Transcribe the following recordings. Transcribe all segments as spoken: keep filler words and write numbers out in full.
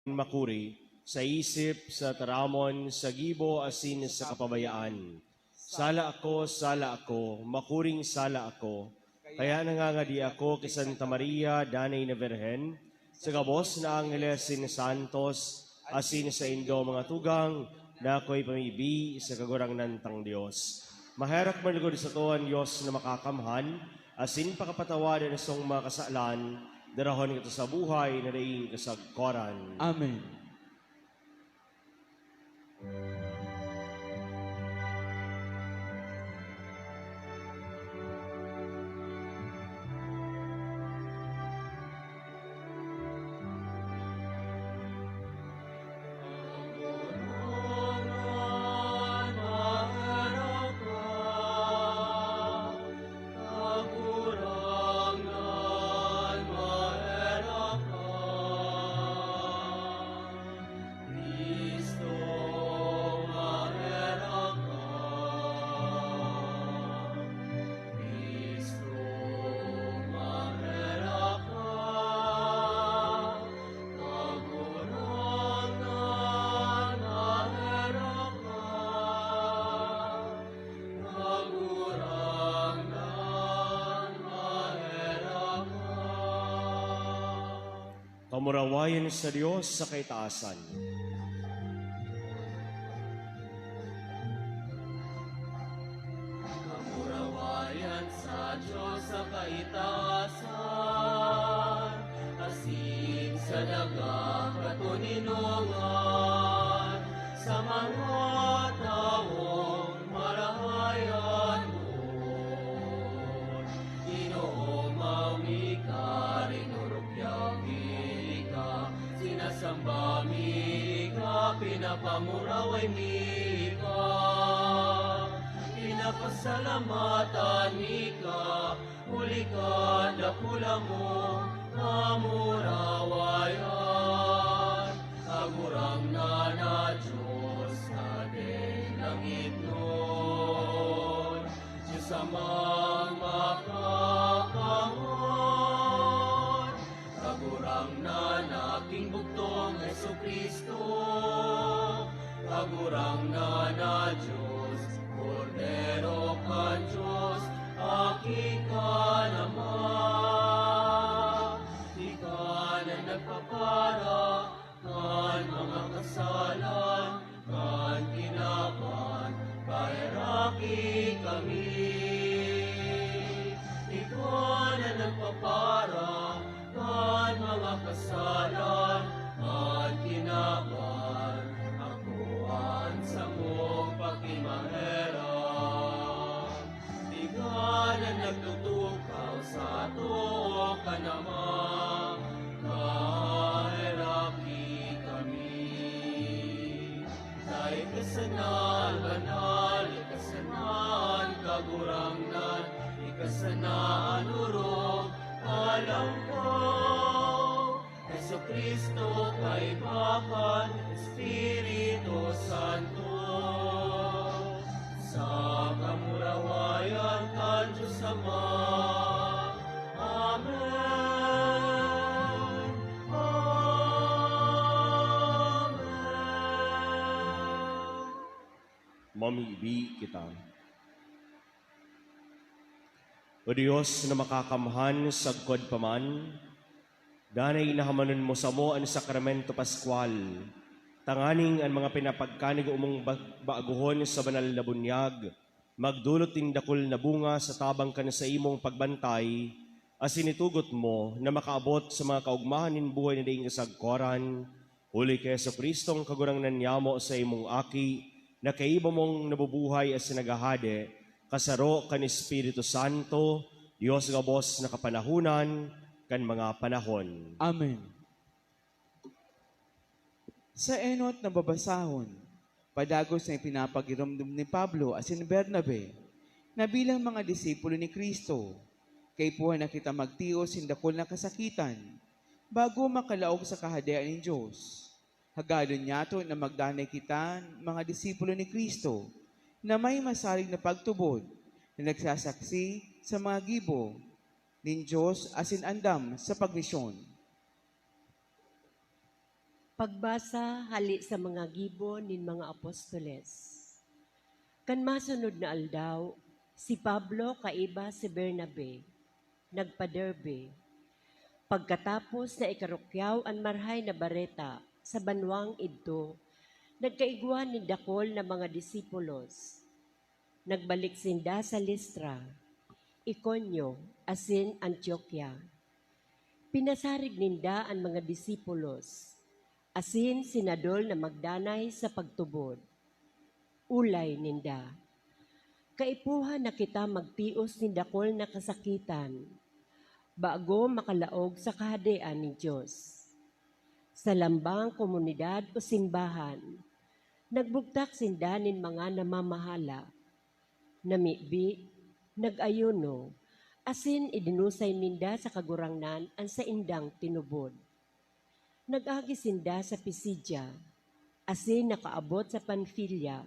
makuri, sa isip, sa taramon, sa gibo, asin sa kapabayaan. Sala ako, sala ako, makuring sala ako. Kaya nangangadi ako ki Santa Maria, Danay na Birhen, sa gabos na angheles asin santos, asin saindo mga tugang, na akoy pamibi sa Kagurangnan tang Dios. Maherak man lugod sato an Dios na Makakamhan, asin pakapatawad an satong mga kasalan, darahon kita sa buhay na daing kasagkoran. Amen. Kamurawayan sa Dios sa kaitaasan. Kamurawayan sa Dios sa kaitaasan, asin sa daga katoninongan, sa mga tawong marahay an Ginoo, mawi ka, rinurukyaw mi ka, sinasamba mi ka, pinapamuraway mi ka, pinapasalamatan mi ka, huli ka dakula mo, kamurawayan. Kagurangnan na Dios, sa langit nun, Dios Amang makakamot, Kagurangnan na aking bugtong Jesu-Cristo, Kagurangnan na Dios, Kordero kan Dios, Aki kan Ama. Ika na nagpapara kan mga kasalan kan kinaban, paheraki kami. Ika na nagpapara kan mga kasalan kan kinaban, ako an samong pakimaherak. Ika na nagtutukaw sa too kan Ama, kaheraki kami. Dai ka sana banal, ika sana an Kagurangnan, ika sana an orog, alam ko. Jesu-Cristo, kaiba kan Espiritu Santo, sa kamurawayan kan Dios Ama. Amen. Amen. Mamibi kita. O Dios na makakamhan, sagkod pa man, danay na hamanon mo samo an Sakramento Pascual, tanganing an mga pinapagkanigomong ba-, baguhon sa banal na bunyag magdolot nin dakul na bunga sa tabang kan saimong pagbantay, asin itugot mo na makaabot sa mga kaogmahan nin buhay na daing kasagkoran, huli ki Jesu-Cristo an Kagurangnan nyamo, saimong Aki, na kaiba mong nabubuhay asin naghahade, kasaro kan Espiritu Santo, Dios gabos na kapanahonan kan mga panahon. Amen. Sa enot na babasahon, padagos na ipinapagiromdom ni Pablo asin Bernabe na bilang mga disipulo ni Cristo, kaipuhan na kita magtios nin dakul na kasakitan, bago makalaog sa Kahadean nin Dios. Hagadon niyato na magdanay kita mga disipulo ni Cristo na may masarig na pagtubod, na nagsasaksi sa mga gibo nin Dios asin andam sa pagmisyon. Pagbasa hali sa mga gibo nin mga apostoles. Kan masunod na aldaw, si Pablo kaiba si Bernabe nagpa-Derbe. Pagkatapos na ikarukyaw an Marahay na Bareta sa banwang idto, nagkaigwa nin dakul na mga disipulos. Nagbalik sinda sa Listra, Iconio, asin Antioquia. Pinasarig ninda an mga disipulos, asin sinadol na magdanay sa pagtubod. Olay ninda, "Kaipuhan na kita magtios nin dakul na kasakitan, bago makalaog sa Kahadean nin Dios." Sa lambang komunidad o simbahan, nagbugtak sinda nin mga namamahala, namibi, nag-ayuno, asin idinusay ninda sa Kagurangnan an saindang tinubod. Nag-agi sinda sa Pisidia, asin nakaabot sa Panfilia.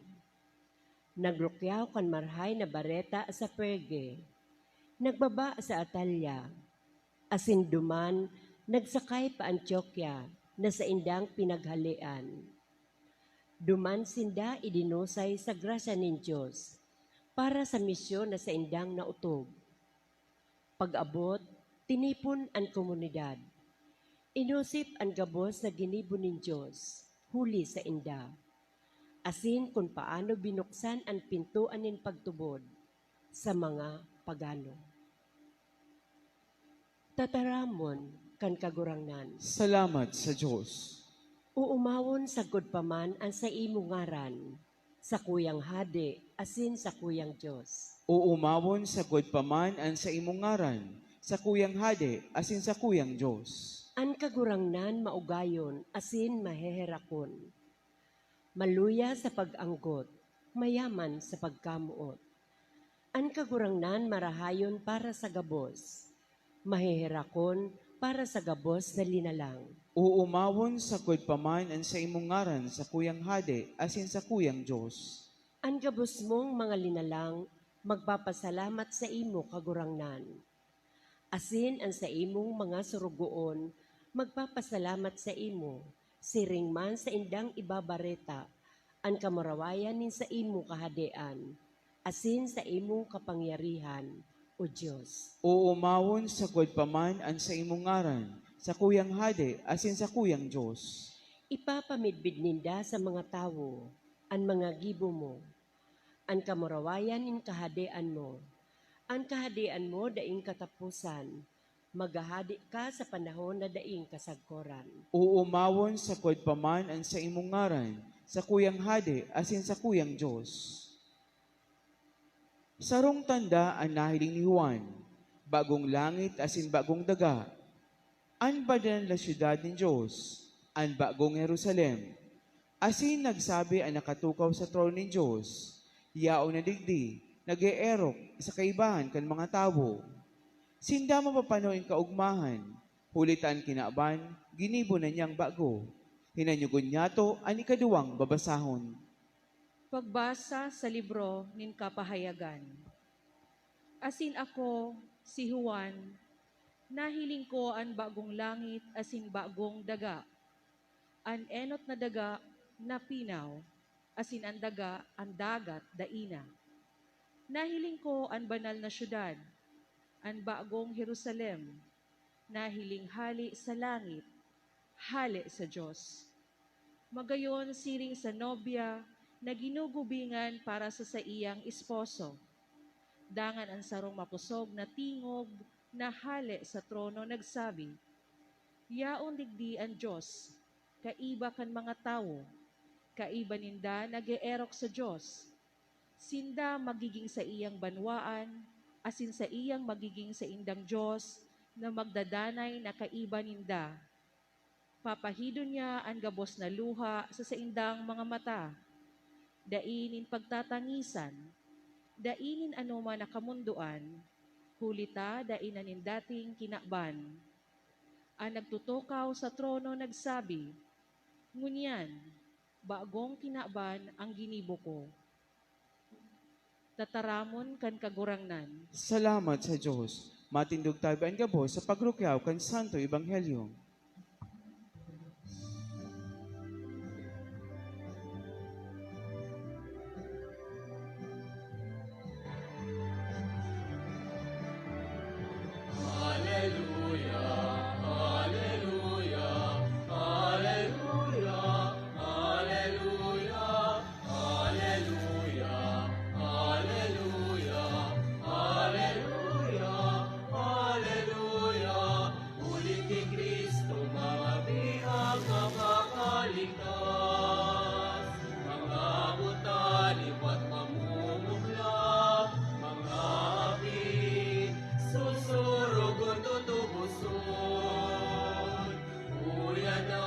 Nagrukyaw kan Marahay na Bareta sa Perge, nagbaba sa Atalia, asin duman nagsakay pa Antioquia na saindang pinaghalean. Duman sinda idinusay sa grasya nin Dios para sa misyon na saindang naotob. Pag-abot, tinipon an komunidad. Inosip an gabos na ginibo nin Dios huli sainda, asin kun paano binuksan an pintoan nin pagtubod sa mga pagano. Tataramon kan Kagurangnan. Salamat sa Dios. Uumawon sagkod pa man an saimong ngaran, sakuyang Hade asin sakuyang Dios. Uumawon sagkod pa man an saimong ngaran, sakuyang Hade asin sakuyang Dios. An Kagurangnan maugayon asin maheherakon, maluya sa pag-anggot, mayaman sa pagkamoot. An Kagurangnan marahayon para sa gabos, maheherakon para sa gabos na linalang. Uumawon sagkod pa man an saimong ngaran, sakuyang Hade asin sakuyang Dios. An gabos mong mga linalang magpapasalamat saimo, Kagurangnan, asin an saimong mga sorogoon magpapasalamat saimo, siring man saindang ibabareta an kamurawayan nin saimong kahadean asin saimong kapangyarihan, O Dios. Uumawon sagkod pa man an saimong ngaran, sakuyang Hade asin sakuyang Dios. Ipapamidbid ninda sa mga tawo an mga gibo mo. An kamurawayan nin kahadean mo. An kahadean mo daing kataposan. Maghahade ka sa panahon na daing kasagkoran. Uumawon sagkod pa man an saimong ngaran, sakuyang Hade asin sakuyang Dios. Sarong tanda an nahiling ni Juan, bagong langit asin bagong daga, an banal na syudad nin Dios, an bagong Jerusalem. Asin nagsabi an nakatukaw sa trono nin Dios, "Yaon na digdi, nag-eerok sa kaibahan kan mga tawo. Sinda mapapano an kaogmahan, huli ta an kinaban, ginibo na niyang bago. Hinanyogon niyato an ikaduwang babasahon." Pagbasa sa libro nin Kapahayagan. Asin ako, si Juan, nahiling ko an bagong langit asin bagong daga. An enot na daga napinaw, asin an daga, an dagat, dai na. Nahiling ko an banal na syudad, an bagong Jerusalem, nahiling hale sa langit, hale sa Dios. Magayon siring sa nobya na ginugubingan para sa saiyang esposo. Dangan an sarong makosog na tingog na hale sa trono nagsabi, "Yaon digdi an Dios, kaiba kan mga tawo, kaiba ninda nag-eerok sa Dios. Sinda magigin saiyang banwaan, asin saiyang magigin saindang Dios na magdadanay na kaiba ninda. Papahidon niya an gabos na luha sa saindang mga mata. Dai nin pagtatangisan, dai nin anoman na kamondoan, huli ta dai na nin dating kinaban." An nagtutukaw sa trono nagsabi, "Ngunyan, bagong kinaban an ginibo ko." Tataramon kan Kagurangnan. Salamat sa Dios. Matindog tabi an gabos sa pagrukyaw kan Santo Ebanghelyo. Mga buta liwat mamumugla, mga aki susurugon tutubuson. Uya na,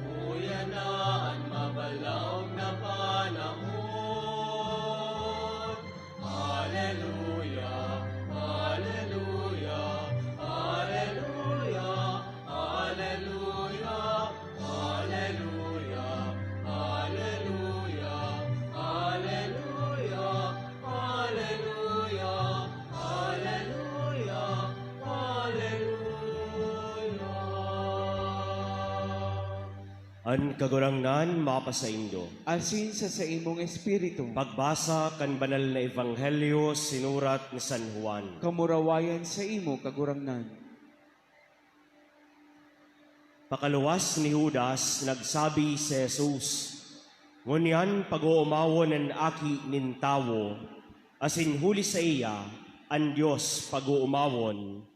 uya na an mabalaog na panahon. Aleluya, aleluya, aleluya, aleluya, aleluya, aleluya, aleluya, aleluya, aleluya, aleluya. An Kagurangnan mapasaindo. Asin sa saimong espiritu. Pagbasa kan Banal na Ebanghelyo sinurat ni San Juan. Kamurawayan saimo, Kagurangnan. Pakaluwas ni Judas, nagsabi si Jesus, "Ngunyan pag-oomawon an Aki nin Tawo, asin huli saiya, an Dios pag-oomawon.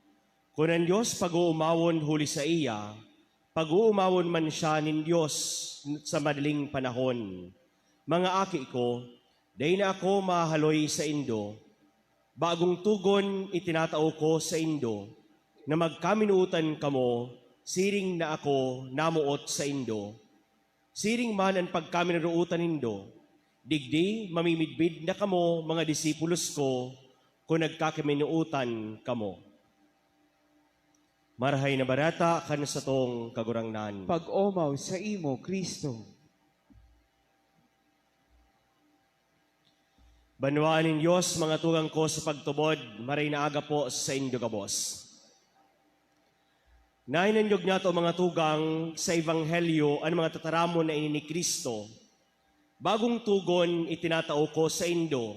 Kun an Dios pag-oomawon huli saiya, pag-oomawon man siya nin Dios sa madaling panahon. Mga aki ko, dai na ako mahaloy saindo. Bagong togon itinatao ko saindo, na magkaminootan kamo, siring na ako namoot saindo. Siring man an pagkaminootan nindo, digdi mamimidbid na kamo mga disipulos ko, kun nagkakiminootan kamo." Marahay na Bareta kan satong Kagurangnan. Pag-omaw saimo, Cristo. Banwaan nin Dios, mga tugang ko sa pagtubod, maray na aga po saindo gabos. Nahinanyog niyato, mga tugang, sa Ebanghelyo an mga tataramon na ini ni Cristo. Bagong togon itinatao ko saindo,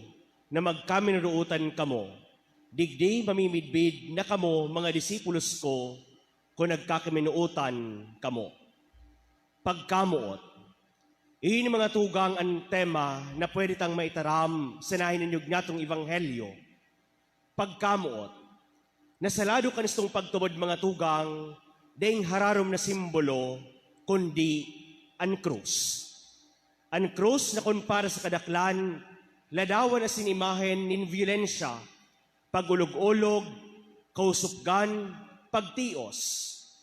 na magkaminootan kamo. Digdi mamimidbid na kamo mga disipulos ko, kun nagkakiminootan kamo. Pagkamoot. Ini, mga tugang, an tema na pwede tang maitaram sa nahinanyog niyatong ebanghelyo. Pagkamoot. Nasalado kan satong pagtubod, mga tugang, daing hararom na simbolo, kundi an krus. An krus na kun para sa kadaklan, ladawan asin imahen nin byolensya, pag-olog-olog, kausupgan, pagtios.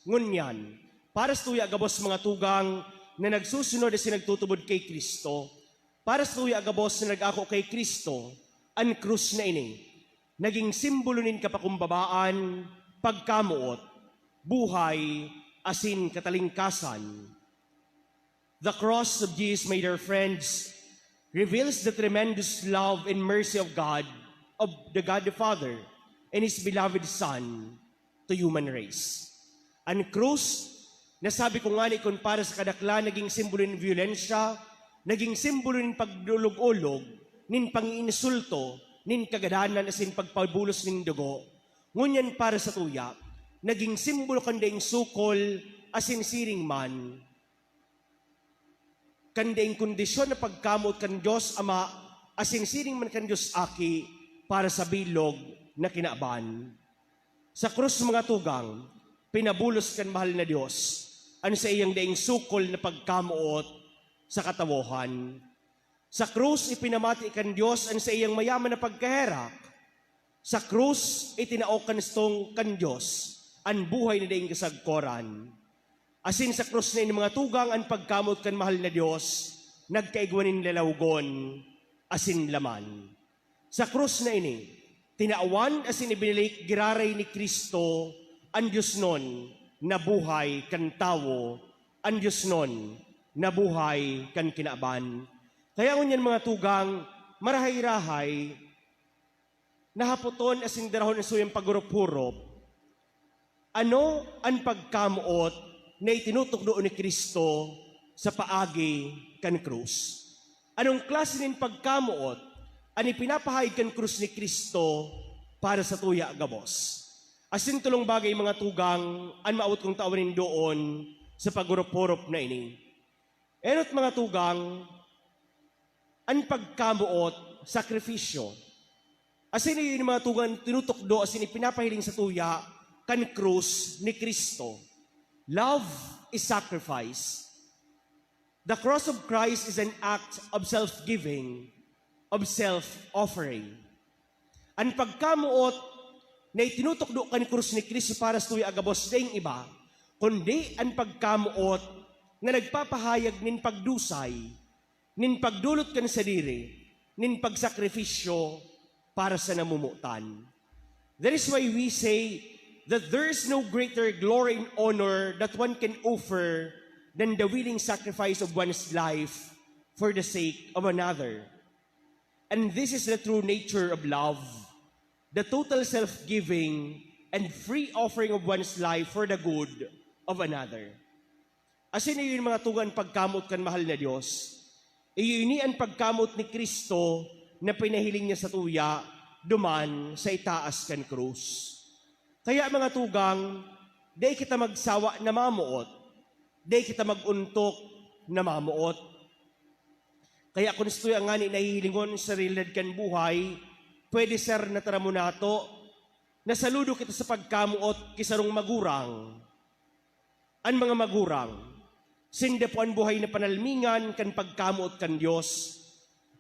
Ngunyan, para sa tuya gabos, mga tugang, na nagsusunod asin nagtutubod kay Cristo, para sa tuya gabos na nag-ako kay Cristo, an krus na ini nagin simbolo nin kapakumbabaan, pagkamoot, buhay, asin katalingkasan. The cross of Jesus, my dear friends, reveals the tremendous love and mercy of God, of the God the Father, and His beloved Son to human race. An krus, nasabi ko ngani, kun para sa kadaklan, nagin simbolo nin byolensya, nagin simbolo nin pag-olog-olog, nin pangiinsulto, nin kagadanan asin pagpabulos nin dugo. Ngunyan para sa tuya, nagin simbolo kan daing sukol asin siring man kan daing kondisyon na pagkamoot kan Dios Ama asin siring man kan Dios Aki para sa bilog na kinaban. Sa krus, mga tugang, pinabulos kan mahal na Dios an saiyang daing sukol na pagkamoot sa katawohan. Sa krus, ipinamati kan Dios an saiyang mayaman na pagkaherak. Sa krus, itinao kan satong kan Dios an buhay na daing kasagkoran. Asin sa krus na ini, mga tugang, an pagkamoot kan mahal na Dios nagkaigwa nin lalawgon asin laman. Sa krus na ini, tinawan asin ibinalik giraray ni Cristo an diosnon na buhay kan tawo, an diosnon na buhay kan kinaban. Kaya ngunyan, mga tugang, marahay-rahay, nahapoton asin darahon an saiyang paghurup-hurup, ano an pagkamoot na itinutukdo ni Cristo sa paagi kan krus? Anong klase nin pagkamoot an ipinapahayag kan krus ni Cristo para sa tuya gabos? Asin tolong bagay, mga tugang, an maabot kong tawan nin doon sa paghurup-hurup na ini. Enot, mga tugang, an pagkamoot, sakrifisyo. Asin iyo ini, mga tugang, tinutukdo asin ipinapahiling sa tuya kan krus ni Cristo. Love is sacrifice. The cross of Christ is an act of self-giving, of self-offering. An pagkamoot na itinutukdo kan krus ni Cristo para sa tuya gabos daing iba, kundi an pagkamoot na nagpapahayag nin pagdusay, nin pagdolot kan sadiri, nin pagsakripisyo para sa namomotan. That is why we say that there is no greater glory and honor that one can offer than the willing sacrifice of one's life for the sake of another. And this is the true nature of love, the total self-giving and free offering of one's life for the good of another. Asin iyo ini, mga tugang, pagkamoot kan mahal na Dios. Iyo ini an pagkamoot ni Cristo na pinahiling niya sa tuya duman sa itaas kan krus. Kaya, mga tugang, dai kita magsawa na mamoot, dai kita mag-ontok na mamoot. Kaya kun sa tuya ngani nahihilingon sa realidad kan buhay, pwede, sir, na taramon nato na saludo kita sa pagkamoot ki sarong magurang. An mga magurang, sinda po an buhay na panalmingan kan pagkamoot kan Dios.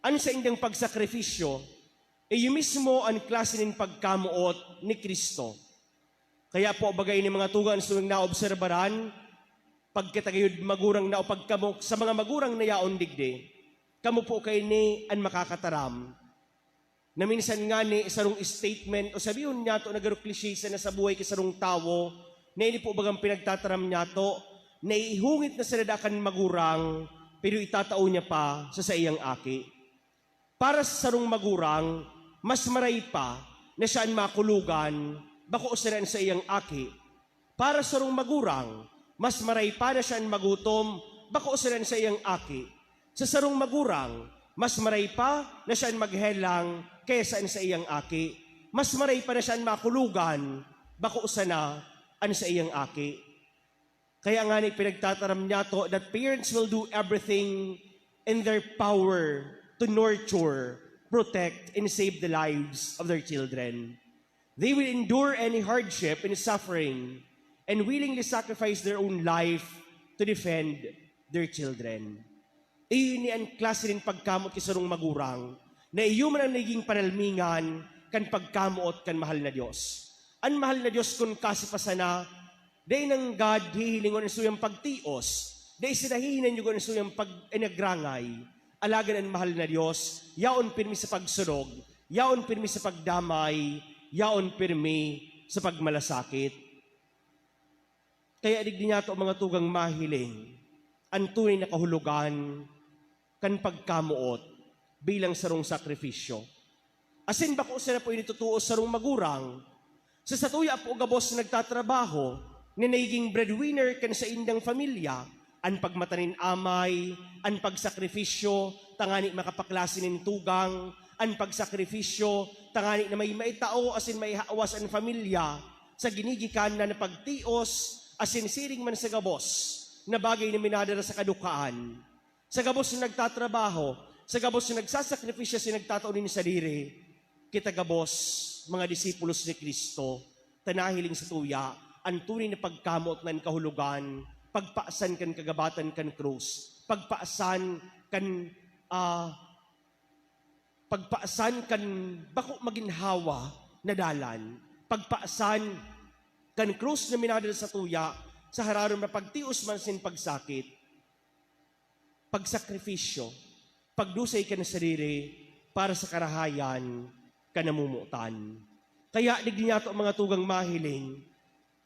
An saindang pagsakripisyo, iyo mismo an klase nin pagkamoot ni Cristo. Kaya po, baga ini, mga tugang, sa naobserbaran, pagkatagayod magurang na o pagkamo sa mga magurang na yaon digdi, kamo po kaini an makakataram. Na minsan ngani, sarong statement o sabihon niyato na garo cliche sana sa buhay ki sarong tawo, na ini po bagang pinagtataram niyato, na iihungit na sana daa kan magurang, pero itatao niya pa sa saiyang aki. Para sa sarong magurang, mas maray pa na siya an makulogan, bako sana an saiyang aki. Para sa sarong magurang, mas maray pa na siya an magutom, bako sana an saiyang aki. Sa sarong magurang, mas maray pa na siya an maghelang kesa an saiyang aki. Mas maray pa na siya an makulogan, bako sana an saiyang aki. Kaya ngani, pinagtataram niyato that parents will do everything in their power to nurture, protect, and save the lives of their children. They will endure any hardship and suffering and willingly sacrifice their own life to defend their children. Iyo ini an klase nin pagkamoot ki sarong magurang, na iyo man an nagiging panalmingan kan pagkamoot kan mahal na Dios. An mahal na Dios, kun kasi pa sana, dai nanggad hihilingon an saiyang pagtios, dai siya nahihinanyugon an saiyang pag-, inagrangay. Alagad an mahal na Dios, yaon pirmi sa pagsurog, yaon pirmi sa pagdamay, yaon pirmi sa pagmalasakit. Kaya digdi niyato, mga tugang, mahiling an tunay na kahulogan kan pagkamoot bilang sarong sakripisyo. Asin bako sana po ini totoo sa sarong magurang. Sa satuya po gabos na nagtatrabaho, na nagiging breadwinner kan saindang pamilya, an pagmata nin amay, an pagsakripisyo tangani makapaklase nin tugang, an pagsakripisyo tangani na may maitao asin maihawas an pamilya sa ginigikan na na pagtios asin siring man sa gabos na bagay na minadara sa kadukaan. Sa gabos na nagtatrabaho, sa gabos na nagsasakripisyo asin nagtatao nin sadiri, kita gabos, mga disipulos ni Cristo, ta nahiling sa tuya an tunay na pagkamoot na an kahulogan, pagpasan kan kagabatan kan krus, pagpasan kan, ah, pagpasan kan bako maginhawa na dalan, pagpasan kan krus na minadala sa tuya sa hararom na pagtios man sin pagsakit, pagsakripisyo, pagdusay kan sadiri para sa karahayan kan namomotan. Kaya digdi niyato, mga tugang, mahiling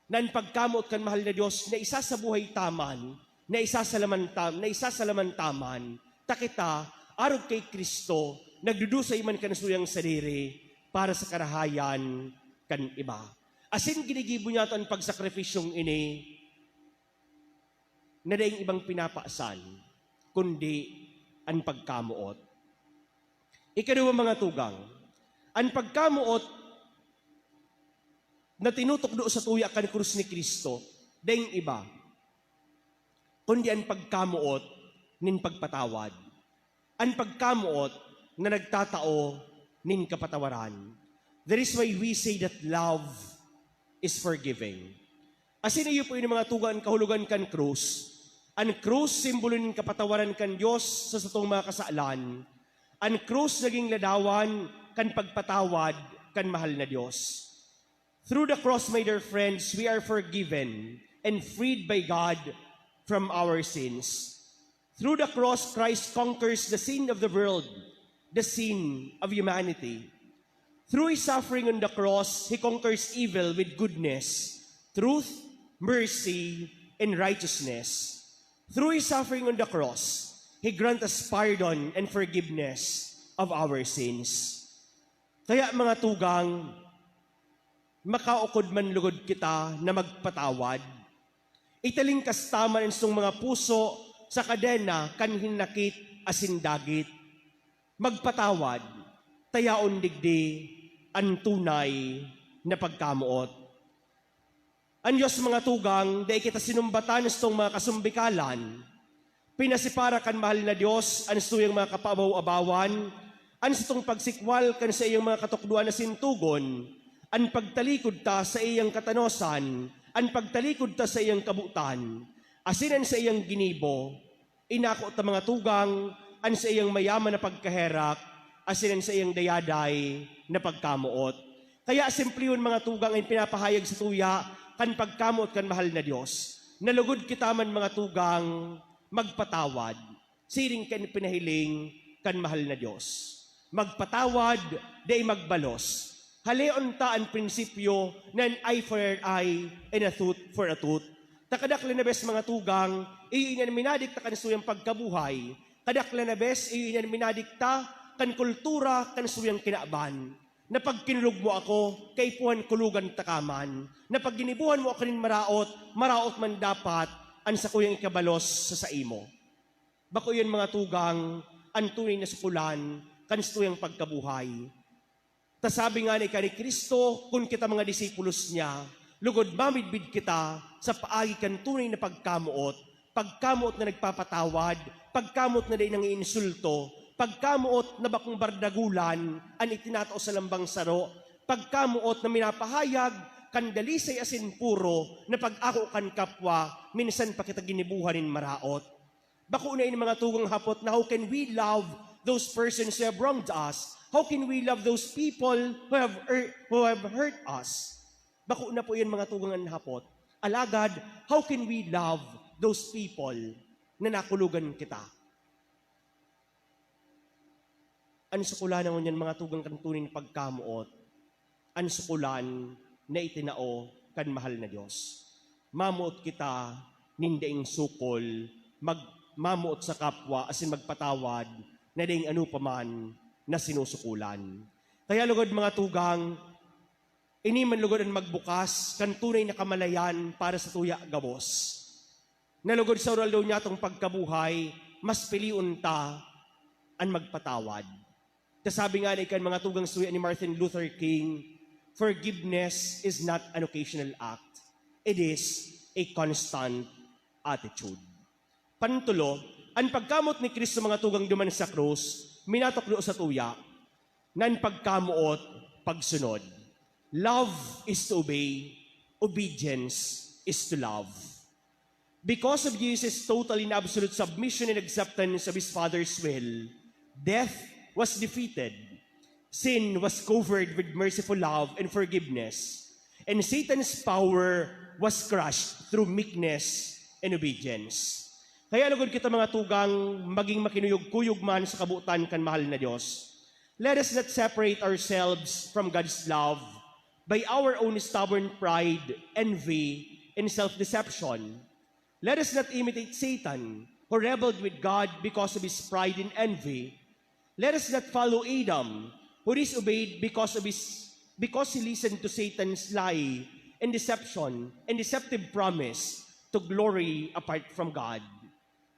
na an pagkamoot kan mahal na Dios na isasabuhay ta man, na isasalaman ta, na isasalaman ta man, ta kita, arog kay Cristo, nagdudusay man kan suyang sadiri para sa karahayan kan iba. Asin ginigibo niyato an pagsakripisyong ini na daing ibang pinapasan, kundi an pagkamoot. Ikaduwa, mga tugang, an pagkamoot na tinutukdo sa tuya kan krus ni Cristo, daing iba, kundi an pagkamoot nin pagpatawad, an pagkamoot na nagtatao nin kapatawaran. That is why we say that love is forgiving. Asin iyo po ini, mga tugang, an kahulogan kan krus, An krus, simbolo nin kapatawaran kan Dios sa satong mga kasalan. An krus naging ladawan kan pagpatawad kan mahal na Dios. Through the cross, my dear friends, we are forgiven and freed by God from our sins. Through the cross, Christ conquers the sin of the world, the sin of humanity. Through his suffering on the cross, he conquers evil with goodness, truth, mercy, and righteousness. Through his suffering on the cross, he grants us pardon and forgiveness of our sins. Kaya, mga tugang, makaukod man lugod kita na magpatawad. Italingkas ta man an satong mga puso sa kadena kan hinakit asin dagit. Magpatawad, ta yaon digdi an tunay na pagkamoot. An Dios, mga tugang, dai kita sinumbatan satong mga kasumbikalan. Pinasipara kan mahal na Dios an satuyang mga kapaabaw-abawan, an satong pagsikwal kan saiyang mga katukdoan asin togon, an pagtalikod ta sa iyang katanosan, an pagtalikod ta sa iyang kabotan, asin an saiyang ginibo. Inako ta, mga tugang, an saiyang mayaman na pagkaherak asin an saiyang dayaday na pagkamoot. Kaya simplihon, mga tugang, an pinapahayag satuya kan pagkamoot kan mahal na Dios. Na lugod kita man, mga tugang, magpatawad, siring kan pinahiling kan mahal na Dios. Magpatawad, dai magbalos. Haleon ta an prinsipyo na an eye for an eye and a tooth for a tooth. Ta kadaklan na bes, mga tugang, iyo ini an minadikta kan satuyang pagkabuhay. Kadaklan na bes, iyo ini an minadikta kan kultura kan satuyang kinaban. Na pag kinulog mo ako, kaipuhan kulugan ta ka man. Na pag ginibuhan mo ako nin maraot, maraot man dapat an sakuyang ikabalos sa saimo. Bako iyan, mga tugang, an tunay na sukolan kan satuyang pagkabuhay. Ta sabi ngani kan ni Cristo, kun kita mga disipulos niya, lugod mamidbid kita sa paagi kan tunay na pagkamoot, pagkamoot na nagpapatawad, pagkamoot na dai nangiinsulto, pagkamoot na bakong bardagulan an itinatao sa lambang saro, pagkamoot na minapahayag kan dalisay asin puro na pag-ako kan kapwa, minsan pa kita ginibuhan nin maraot. Bako na ini, mga tugang, hapot na how can we love those persons who have wronged us? How can we love those people who have hurt, who have hurt us? Bako na po iyan, mga tugang, an hapot. Alagad, how can we love those people na nakulogan kita? An sukolan na ngunyan, mga tugang, kan tunay na pagkamoot, an sukolan na itinao kan mahal na Dios. Mamoot kita nin daing sukol, mag-, mamoot sa kapwa asin magpatawad na daing ano pa man na sinusukolan. Kaya lugod, mga tugang, ini man lugod an magbukas kan tunay na kamalayan para sa tuya gabos. Na lugod sa aldaw-aldaw niyatong pagkabuhay, mas pilion ta an magpatawad. Kasabi ngani kan mga tugang suya ni Martin Luther King, "Forgiveness is not an occasional act. It is a constant attitude." Pantulo, an pagkamoot ni Cristo, mga tugang, duman sa krus, minatukdo sa tuya na an pagkamoot, pagsunod. Love is to obey, obedience is to love. Because of Jesus' total and absolute submission and acceptance of his Father's will, death was defeated, sin was covered with merciful love and forgiveness, and Satan's power was crushed through meekness and obedience. Kaya lugod kita, mga tugang, maging makinuyog-kuyog man sa kabotan kan mahal na Dios. Let us not separate ourselves from God's love by our own stubborn pride, envy, and self-deception. Let us not imitate Satan, who rebelled with God because of his pride and envy. Let us not follow Adam, who disobeyed because of his, because he listened to Satan's lie and deception and deceptive promise to glory apart from God.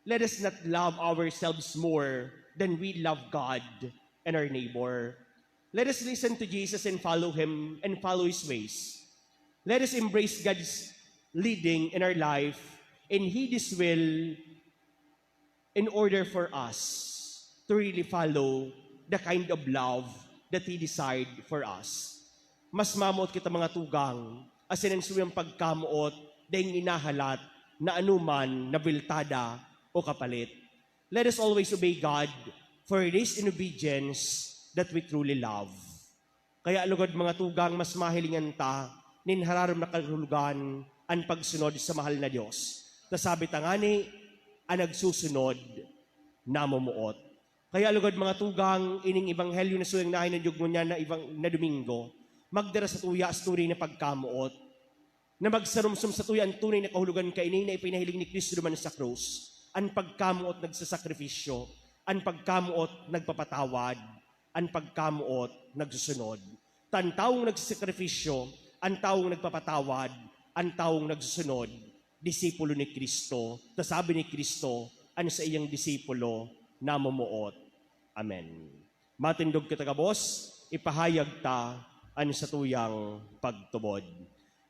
Let us not love ourselves more than we love God and our neighbor. Let us listen to Jesus and follow him and follow his ways. Let us embrace God's leading in our life and heed his will in order for us to really follow the kind of love that he desired for us. Mas mamoot kita, mga tugang, asin an suyang pagkamoot daing inahalat na anoman na biltada o kapalit. Let us always obey God, for it is in obedience that we truly love. Kaya lugod, mga tugang, mas mahilingan ta nin hararom na kahulugan an pagsunod sa mahal na Dios. Ta sabi ta ngani, "An nagsusunod, namomoot." Kaya lugod, mga tugang, ining ebanghelyo na suyang nahinanyog ngunyan na ebang-, na Domingo, magdara satuya sa tunay na pagkamoot, na magsarumsom satuya an tunay na kahulogan kaini na ipinahiling ni Cristo duman sa krus. An pagkamoot nagsasakripisyo, an pagkamoot nagpapatawad, an pagkamoot nagsusunod. Ta an tawong nagsasakripisyo, an tawong nagpapatawad, an tawong nagsusunod, disipulo ni Cristo. Ta sabi ni Cristo, "An saiyang disipulo, namomoot." Amen. Matindog kita gabos, ipahayag ta an satuyang pagtubod.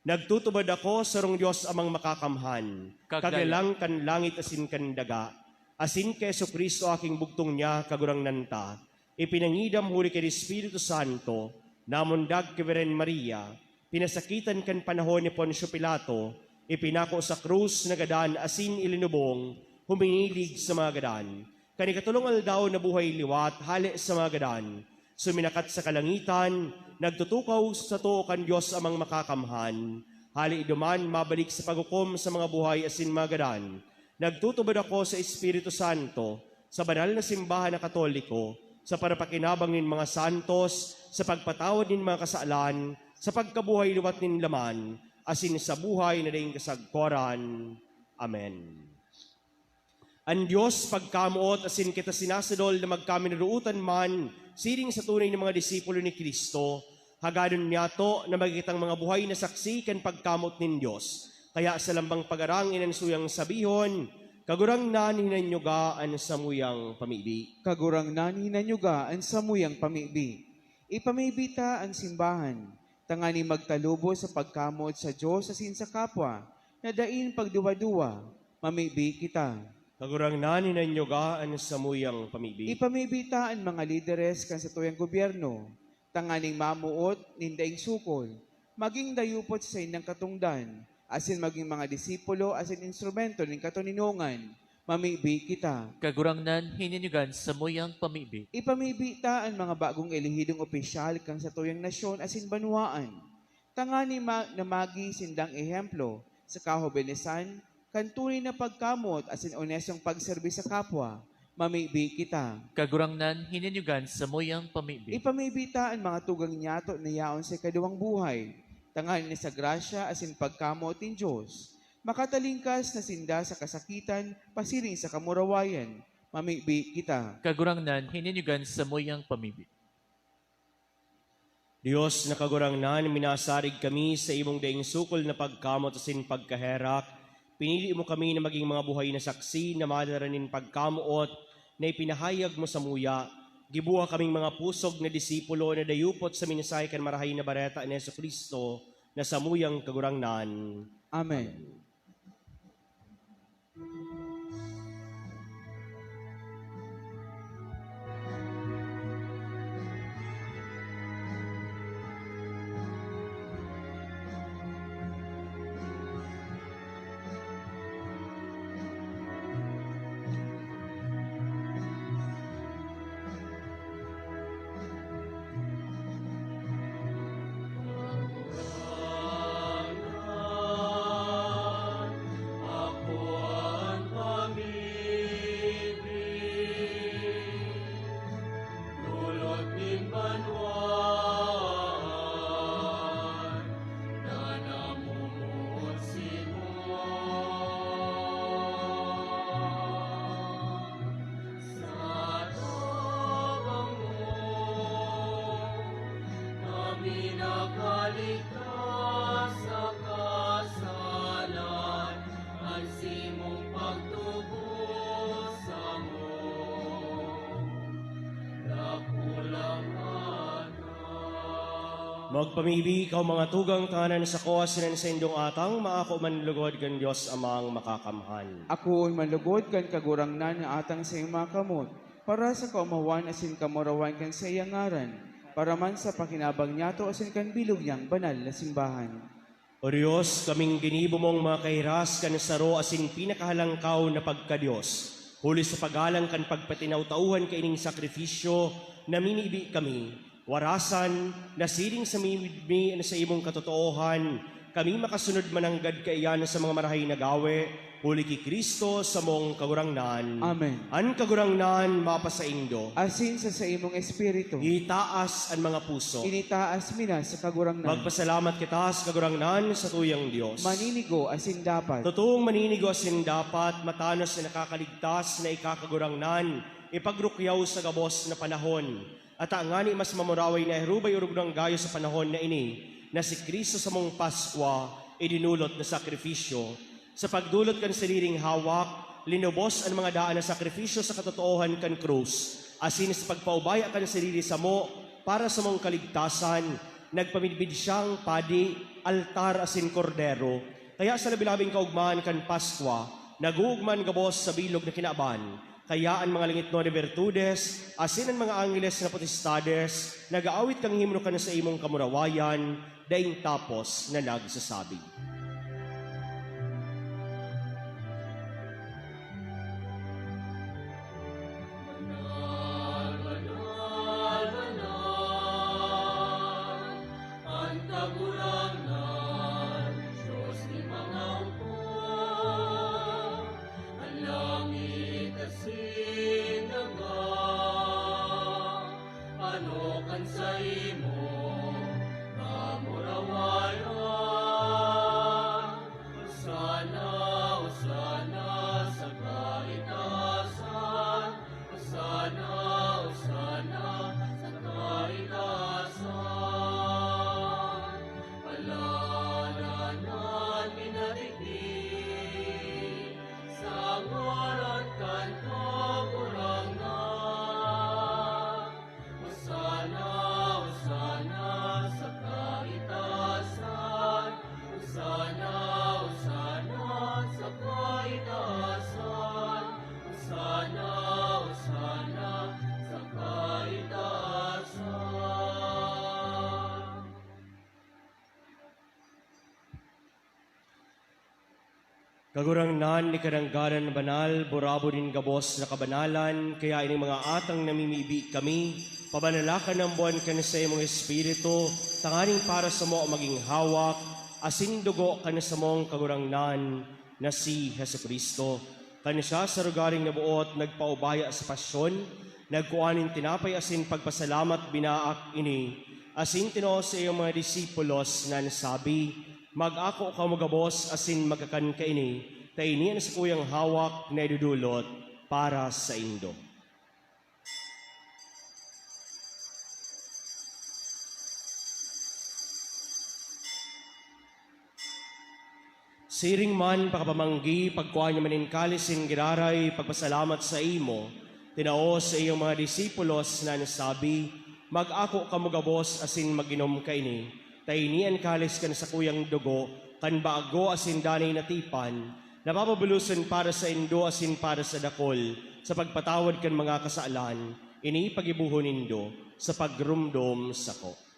Nagtutubod ako sa sarong Dios Amang Makakamhan, Kaglalang. Kaglalang kan langit asin kan daga, asin ki Jesu-Cristo, aking bugtong niya, Kagurangnan ta, ipinangidam huli ki Espiritu Santo, namundag ki Birhen Maria, pinasakitan kan panahon ni Poncio Pilato, ipinako sa krus, nagadan asin ilinubong, huminilig sa mga gadan. Kan ikatolong aldaw nabuhay liwat hale sa mga gadan, suminakat sa kalangitan, nagtutukaw sa too kan Dios Amang Makakamhan. Hale duman mabalik sa paghukom sa mga buhay asin mga gadan. Nagtutubod ako sa Espiritu Santo, sa banal na simbahan na Katoliko, sa parapakinabang nin mga santos, sa pagpatawad nin mga kasalan, sa pagkabuhay liwat nin laman, asin sa buhay na daing kasagkoran. Amen. An Dios pagkamoot asin kita sinasadol na magkaminurootan man siring sa tunay na mga disipulo ni Cristo, hagadon niyato na magin kitang mga buhay na saksi kan pagkamoot nin Dios. Kaya sa lambang pagarang inan suyang sabihon, "Kagurangnan, hinanyuga an samuyang pamibi." Kagurangnan, hinanyuga an samuyang pamibi. Ipamibi ta an simbahan, tanganing magtalubo sa pagkamoot sa Dios asin sa kapwa, na daing pagduwa-duwa, mamibi kita. Kagurangnan, hinanyuga an samuyang pamibi. Ipamibi ta an mga lideres kan satuyang gobyerno, tanganing mamoot nin daing sukol, magin dayupot sa saindang katongdan, asin magin mga disipulo asin instrumento nin katoninongan, mamibi kita. Kagurangnan, hinanyuga an samuyang pamibi. Ipamibi ta an mga bagong elehidong opisyal kan satuyang nasyon asin banwaan, tanganing ma-, na magi sindang ehemplo sa kahobenesan, kan tunay na pagkamoot asin onestong pagserbi sa kapwa, mamibi kita. Kagurangnan, hinanyuga an samuyang pamibi. Ipamibi ta an mga tugang niyato na yaon sa ikaduwang buhay, tanganing sa grasya asin pagkamoot nin Dios, makatalingkas na sinda sa kasakitan pasiring sa kamurawayan, mamibi kita. Kagurangnan, hinanyuga an samuyang pamibi. Dios na Kagurangnan, minasarig kami sa imong daing sukol na pagkamoot asin pagkaherak. Pinili mo kami na magin mga buhay na saksi na madara nin pagkamoot na ipinahayag mo samuya. Gibuha kaming mga pusog na disipulo na dayupot sa mensahe kan Marahay na Bareta ni Jesu-Cristo na samuyang Kagurangnan. Amen. Sa tabang mo, kami nakaligtas sa kasalan, an simong pagtubos samo, dakulang atang. Magpamibi kaw, mga tugang, tanganing sako asin an saindong atang maako man lugod kan Dios Amang Makakamhan. Akoon man lugod kan Kagurangnan na atang sa iyong mga kamot, para sa kaomawan asin kamurawayan kan saiyang ngaran, para man sa pakinabang niyato asin kan bilog niyang banal na simbahan. O Dios, kaming ginibo mong mga kahiras kan saro asin pinakahalangkaw na pagka-Dios. Huli sa paggalang kan pagpatinawtauhan kaining sakrifisyo, namimibi kami, warasan, nasiring sa midmi na sa imong katotoohan, kami makasunod mananggad kaiyan sa mga marahay na gawe, huli ki Cristo, samong Kagurangnan. Amen. An Kagurangnan mapasaindo. Asin sa saimong espiritu. Itaas an mga puso. Initaas mi na sa Kagurangnan. Magpasalamat kita sa Kagurangnan, sa tuyang Dios. Maninigo asin dapat. Totoong maninigo asin dapat, matanos na nakakaligtas na ika, Kagurangnan, ipagrukyaw sa gabos na panahon. Ata ngani mas mamuraway na irubay-urog nang gayo sa panahon na ini, na si Cristo samong Paskwa, idinolot na sakrifisyo. Sa pagdolot kan sadiring hawak, linubos an mga daan na sakrifisyo sa katotoohan kan krus, asin sa pagpaubaya kan sadiri samo para samong kaligtasan, nagpamidbid siyang padi, altar asin kordero. Kaya sa labi-labing kaugmahan kan Paskwa, nag-oogma an gabos sa bilog na kinaban. Kaya an mga langitnon na birtudes asin an mga angheles na potestades nag-aawit kan himno kan saimong kamurawayan, daing tapos na nagsasabi, "Banal, banal, banal, an Kagurangnan, Dios nin mga hukbo." An langit asin daga, ano kan saimo kamurawayan? Hosana, Hosana sa kaitaasan, Hosana, Hosana sa kaitaasan. Paladan an minadigdi sa ngaran kan Kagurangnan. Hosana, Hosana sa kaitaasan. Hosana, Hosana sa kaitaasan. Hosana, Hosana sa kaitaasan. Kagurangnan, ika danggad an banal, burabod nin gabos na kabanalan, kaya ining mga atang namimibi kami, pabanalakan an buwan kan saimong Espiritu, tanganing para samo magin hawak asin dugo kan samong Kagurangnan na si Jesu-Cristo. Kan siya sa rogaring naboot nagpaubaya sa pasyon, nagkua nin tinapay asin pagpasalamat, binaak ini, asin tinao sa iyang mga disipulos na nasabi, "Mag-ako kamo gabos asin magkakan kaini, ta ini an sakuyang hawak na idodolot para saindo." Siring man pakapamanggi, pagkua niya man nin kalis nin giraray, pagpasalamat saimo, tinao sa iyang mga disipulos na nasabi, "Mag-ako kamo gabos asin mag-inom kaini, ta ini an kalis kan sakuyang dugo kan bago asin danay na tipan, na papabuloson para saindo asin para sa dakul sa pagpatawad kan mga kasalan. Ini paggibohon nindo sa pagromdom sako."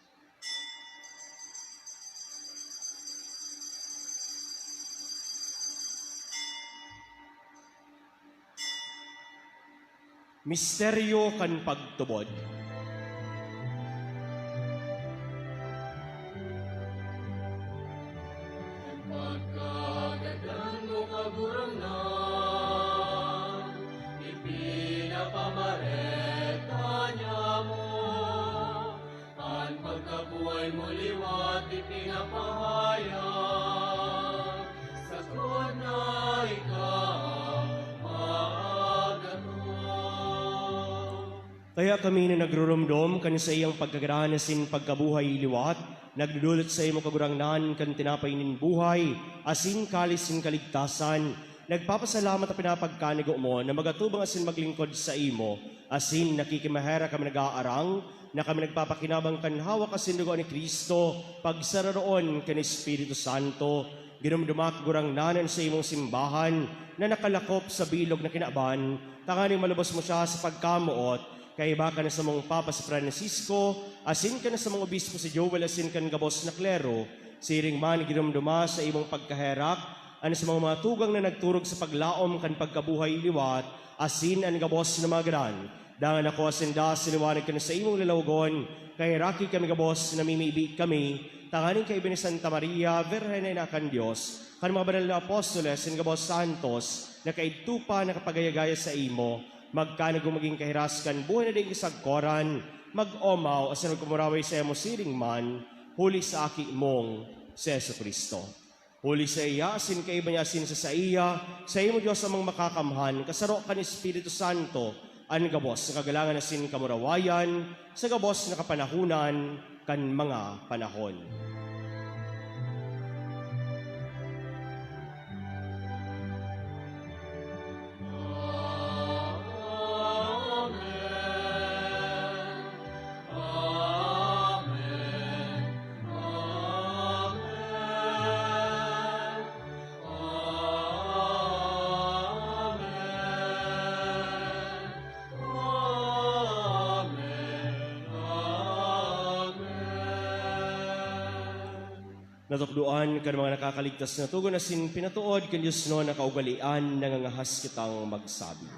Misteryo kan pagtubod. An pagkagadan mo, Kagurangnan, ipinapamareta niamo. An pagkabuhay mo liwat ipinapahayag, sagkod na ika maagaton. Kaya kami na nagruromdom kan saiyang pagkagadahan asin pagkabuhay liwat, nagdodolot saimo, Kagurangnan, kan tinapay nin buhay asin kalis nin kaligtasan, nagpapasalamat ta pinapagkanigo mo na magatubang asin maglingkod saimo, asin nakikimaherak kami nag-aarang na kami nagpapakinabang kan hawak asin dugo ni Cristo, pagsararoon kan Espiritu Santo. Ginomdoma, Kagurangnan, an saimong simbahan na nakalakop sa bilog na kinaban, tanganing malubos mo siya sa pagkamoot, kaiba kan samong Papa si Francisco, asin kan samong Obispo si Joel, asin kan gabos na klero, Siring man, giromdoma sa imong pagkaherak an sa mga, mga tugang na nagturog sa paglaom kan pagkabuhay liwat asin an gabos na mga gadan. Dangan ako sinda sa liwanag kan sa imong lalawogon, kaheraki kami gabos, namimibi kami tanganing kaiba ni Santa Maria, Birhen na Ina kan Dios, kan mga banal na apostoles, kan gabos santos, na kaidto pa nakapagayagaya sa imo, magkanagong magin kahiras kan buhay na daing kasagkoran, mag-omaw asin magpamuraway sa imo siring man, huli sa Aki mong si Jesu-Cristo. Huli sa iya, asin kaiba niya, asin sa saiya, sa imo Dios Amang Makakamhan, kasaro kan Espiritu Santo, an gabos na kagalangan asin kamurawayan, sa gabos na kapanahonan kan mga panahon. Natukdoan kan mga nakakaligtas na togon asin pinatood kan diosnon na kaugalean, nangangahas kitang magsabi.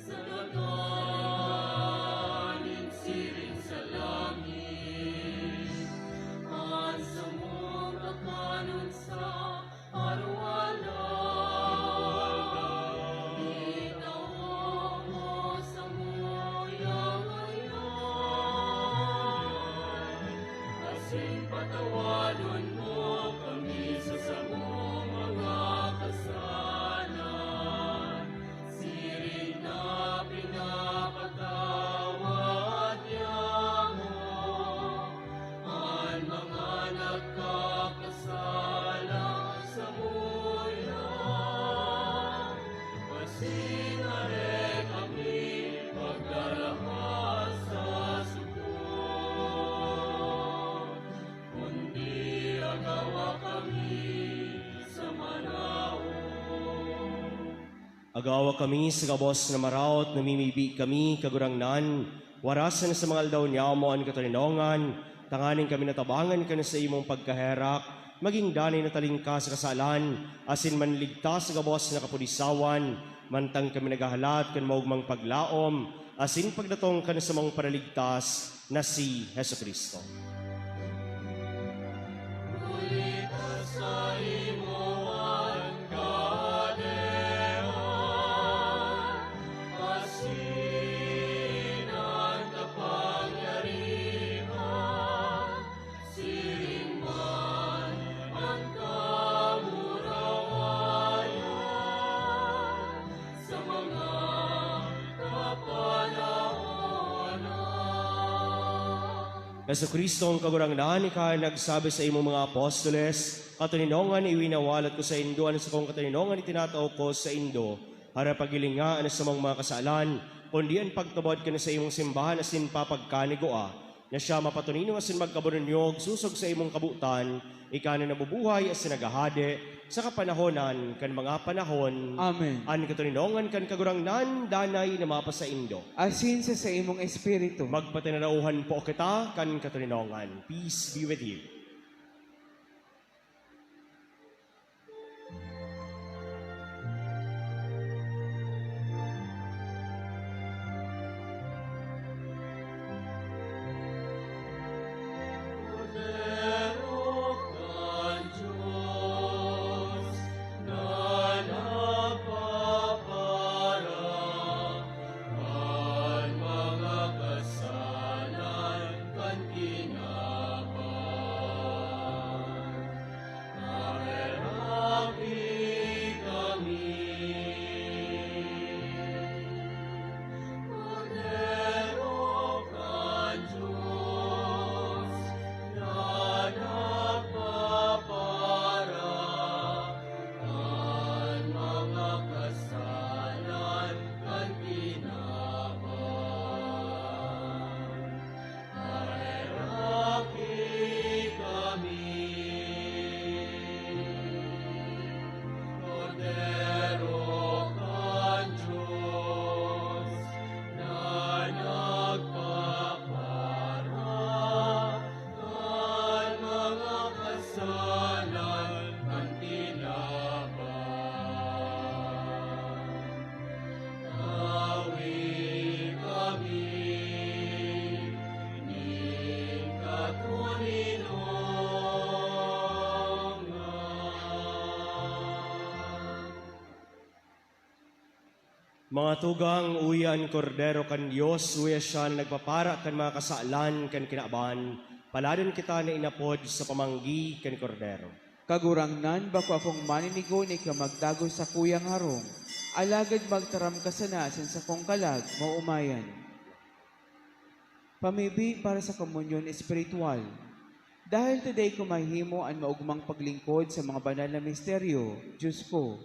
Sa daga nin siring sa langit, an samong kakanon sa aroaldaw, itao mo samuyang ngayan, asin patawadon mo kami sa samong mga kasalan, siring na pinapatawad niamo an mga nagkakasala samuya. Asin dai kami pagdaraha sa sugod, kundi agawa kami sa maraot. Agawa kami sa gabos na maraot, namimibi kami, Kagurangnan, warasan sa mga aldaw niamo an katoninongan, tanganing kami natabangan kan saimong pagkaherak, magin danay na talingkas sa kasalan, asin manligtas sa gabos na kapudisawan, mantang kami naghahalat kan maogmang paglaom, asin pagdatong kan samong Paraligtas, na si Jesu-Cristo. Huli ta saimo an kahadean, asin an kapangyarihan, siring man an kamurawayan sa mga kapanahonan. Jesu-Cristo, an Kagurangnan, ika an nagsabi sa imong mga apostoles, "Katoninongan iwinawalat ko saindo, an sakong katoninongan itinatao ko saindo." Harap paghilinga an samong mga kasalan, kundi an pagtubod kan saimong simbahan asin papagkanigua, na siya mapatoninong asin magkabununyog sosog sa imong kabotan, ika na nabubuhay asin naghahade sa kapanahonan kan mga panahon. Amen. An katoninongan kan Kagurangnan danay na mapasaindo. Asin sa saimong espiritu. Magpatinarauhan po kita kan katoninongan. Peace be with you. Mga tugang, uya an Kordero kan Dios, uya siya na nagpapara kan mga kasalan kan kinaban. Paladon kita na inapod sa pamanggi kan Kordero. Kagurangnan, bako akong maninigo na ika magdagos sakuyang harong, alagad magtaram ka sana asin sakong kalag maomayan. Pamibi para sa komunyon espiritual. Dahil ta dai ko mahimo an maogmang paglingkod sa mga banal na misteryo, Diyos ko,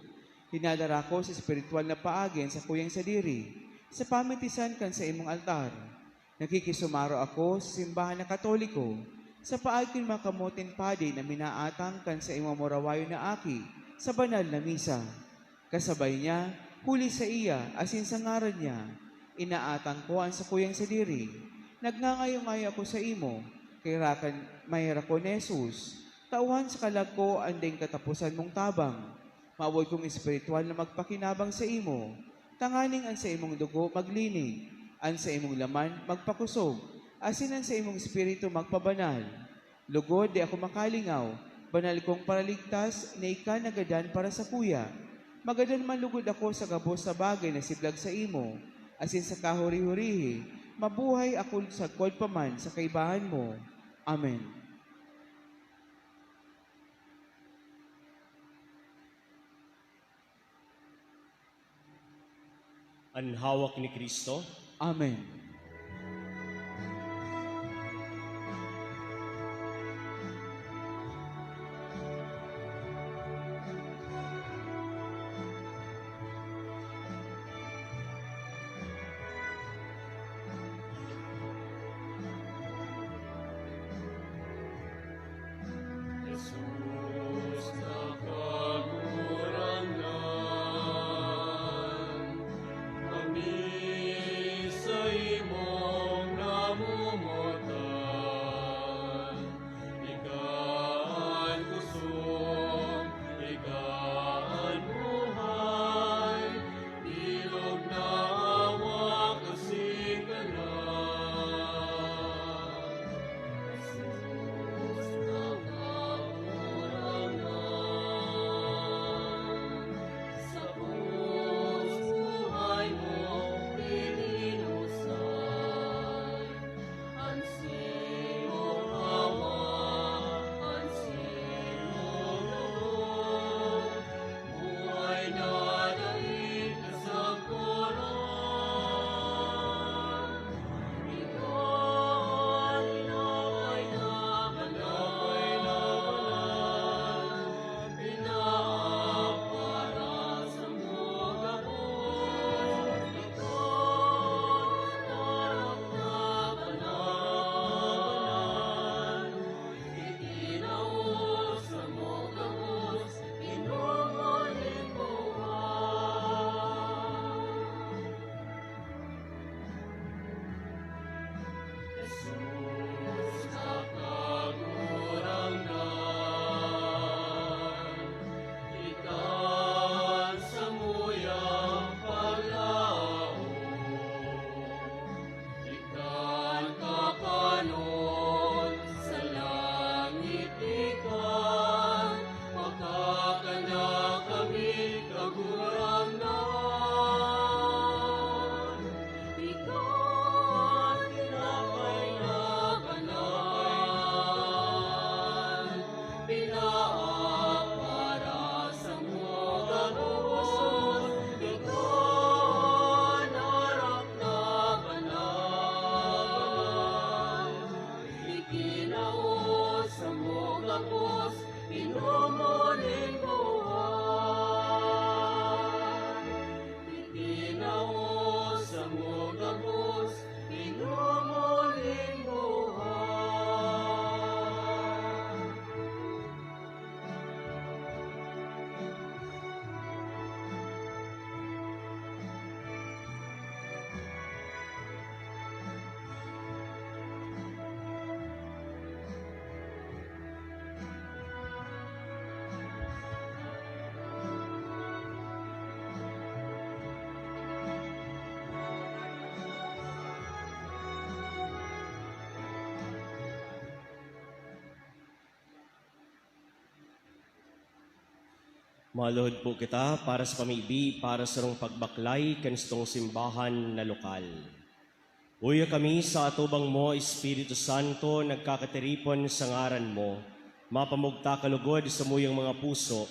dinadara ko sa espiritual na paagi an sakuyang sadiri sa pamitisan kan saimong altar. Nakikisumaro ako sa simbahan na Katoliko sa paagi kan mga kamoting padi na minaatang kan saimong murawayon na aki sa banal na misa. Kasabay niya, huli saiya asin sa ngaran niya, inaatang ko an sakuyang sadiri. Nagngangayo-ngayo ako saimo, kay rakan, maherak ko ni Jesus, tauhan sa kalag ko an daing kataposan mong tabang. Mawot kong espiritual na magpakinabang saimo, tanganing an saimong dugo maglinig, an saimong laman magpakosog, asin an saimong espiritu magpabanal. Lugod, dai ako makalingaw, banal kong Paraligtas na ika nagadan para sakuya. Magadan man lugod ako sa gabos na bagay na siblag saimo, asin sa kahuri-hurihi, mabuhay ako sagkod pa man sa kaibahan mo. Amen. An hawak ni Cristo. Amen. Jesus na Kagurangnan, kami sa Maluhod po kita para sa pamibi, para sa sarong pagbaklay kan satong simbahan na lokal. Uya kami sa atubang mo, Espiritu Santo, nagkakatiripon sa ngaran mo. Mapamugta ka lugod sa muyang mga puso.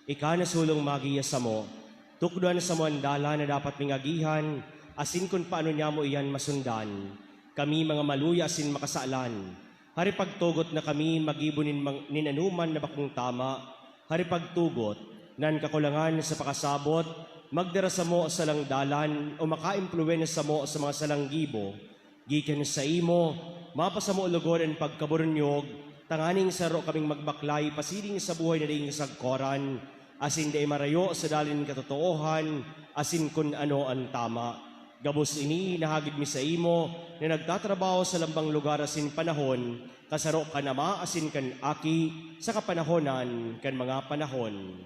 Ika na sulong magiya samo. Tukdoan samo an dalan na dapat ming agihan, asin kun paano niamo iyan masundan. Kami mga maluya asin makasalan. Hari pagtugot na kami magibo nin mang-, nin anoman na bakong tama. Hari pagtugot, nan kakulangan sa pakasabot, magdara samo sa salang dalan o makaimpluwensya samo sa mga salang gibo. Gikan saimo, mapasamo lugod an pagkaburunyog, tanganing saro kaming magbaklay pasiring sa buhay na daing kasagkoran, asin dai marayo sa dalan nin katotoohan, asin kun ano an tama. Gabos ini, nahagid mi saimo na nagtatrabaho sa lambang lugar asin panahon, kasaro kan Ama asin kan Aki, sa kapanahonan kan mga panahon.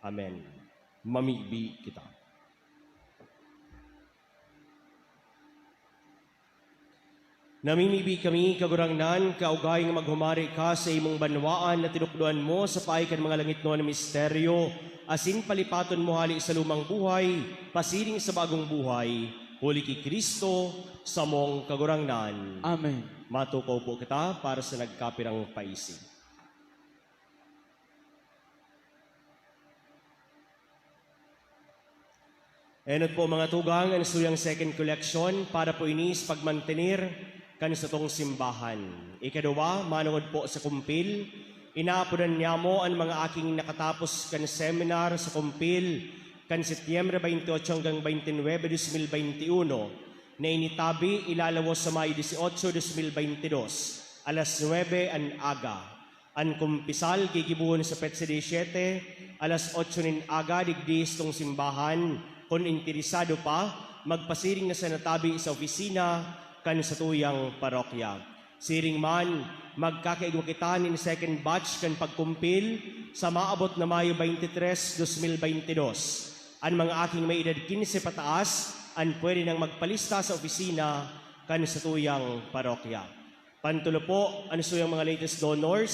Amen. Mamibi kita. Namimibi kami, Kagurangnan, kaogay nga maghumari ka sa imong banwaan na tinukdoan mo sa paagi kan mga langitnon na misteryo, asin palipaton mo hali sa lumang buhay, pasiring sa bagong buhay, huli ki Cristo, samong Kagurangnan. Amen. Matukaw po kita para sa nagkapirang paisi. Enot po, mga tugang, an suyang second collection para po ini sa pagmantener kan satong simbahan. Ikaduwa, manongod po sa Kumpil, inaapodan niamo an mga aking nakatapos kan seminar sa Kumpil kan Setyembre twenty-eight hanggang twenty-nine, dos mil twenty-one, na initabi ilalawos sa Mayo dieciocho, dos mil twenty-dos, alas nuebe an aga. An kumpisal gigibohon sa petsa diecisiete, alas otso nin aga digdi sa satong simbahan. Kun interesado pa, magpasiring na sana tabi sa opisina kan satuyang parokya. Siring man, magkakaigwa kita nin second batch kan pagkumpil sa maabot na Mayo twenty-three, dos mil twenty-dos. An mga aking may edad quince pataas an pwede nang magpalista sa opisina kan satuyang parokya. Pantulo po, an suyang mga latest donors.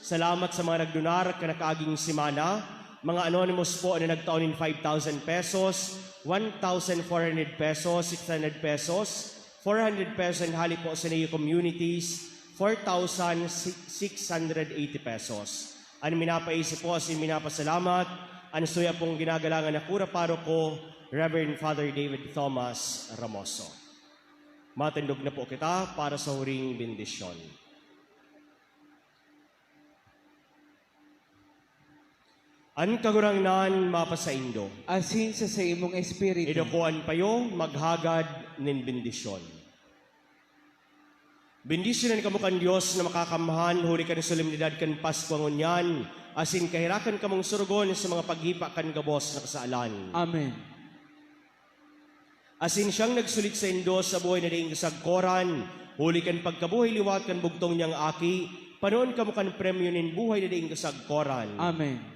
Salamat sa mga nagdonar kan nakaaging semana. Mga anonymous po na nagtao nin five thousand pesos, one thousand four hundred pesos, six hundred pesos, four hundred pesos, and hali po sa Neo Communities, four thousand six hundred eighty pesos. An minapaisi po asin minapasalamat, an suya pong ginagalangan na kura paroko, Reverend Father David Thomas Ramoso. Matindog na po kita para sa huring bendisyon. An Kagurangnan mapasaindo. Asin sa saimong espiritu. Iduko an payo, maghagad nin bendisyon. Bendisyonan kamo kan Dios na Makakamhan, huli kan solemnidad kan Paskwa ngunyan, asin kahirakan kamong sorogon sa mga paghipa kan gabos na kasalan. Amen. Asin siyang nagsulit saindo sa buhay na daing kasagkoran, huli kan pagkabuhay liwat kan bugtong niyang Aki, panoon kamo kan premyo nin buhay na daing kasagkoran. Amen.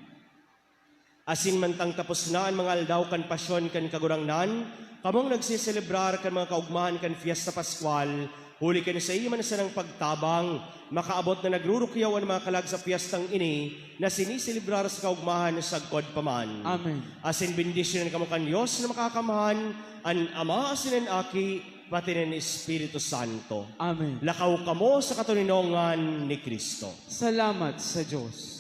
Asin mantang tapos na an mga aldaw kan pasyon kan Kagurangnan, kamong nagseselebrar kan mga kaogmahan kan Fiesta Pascual, huli kan saiya man sanang pagtabang, makaabot na nagrurukyaw an mga kalag sa pyestang ini na siniselebrar sa kaogmahan sagkod pa man. Amen. Asin bendisyonan kamo kan Dios na Makakamhan, an Ama asin an Aki, pati nin Espiritu Santo. Amen. Lakaw kamo sa katoninongan ni Cristo. Salamat sa Dios.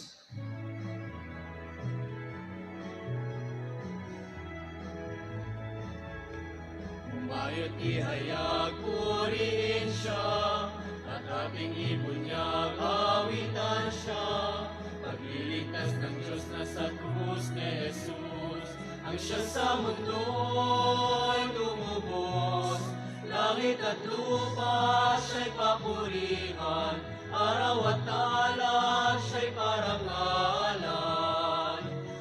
Humayot ihayag purihin siya, at ating ibon niya kawitan siya. Pagliligtas ng Diyos na sa krus ni Jesus, ang siya sa mundo'y tumubos. Langit at lupa siya'y papurihan, araw at dalan siya'y parangalan.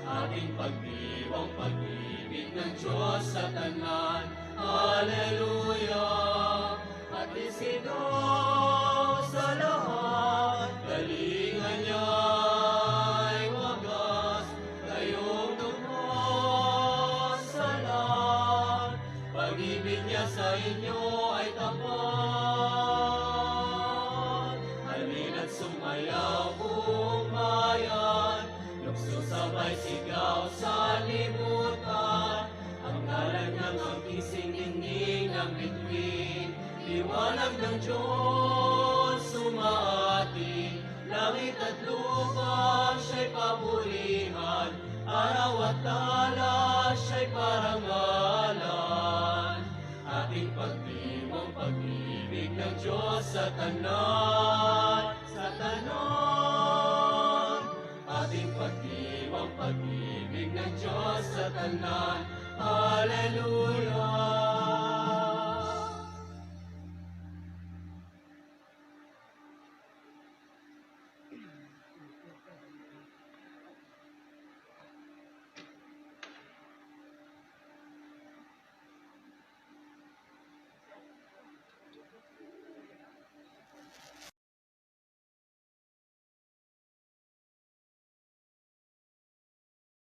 Ating pagdiwang pag-ibig ng Diyos sa tanan. Hallelujah! At isidaw sa lahat, galingan niya'y wagas, gayong tubos sa lahat. Pag-ibig niya sa inyo ay tapat. Halina't sumayaw Susabay sigaw sa libutan, ang ngalan niyang ang kising, ningning ang bituin. Liwanag ng Diyos umaati, langit at lupa siya'y papurihan, araw at dalan siya'y parangalan. Ating pagdiwang pag-ibig ng Diyos sa tanan, sa tanan. Ating pagdiwang pag-ibig ng Diyos sa tanan. Hallelujah!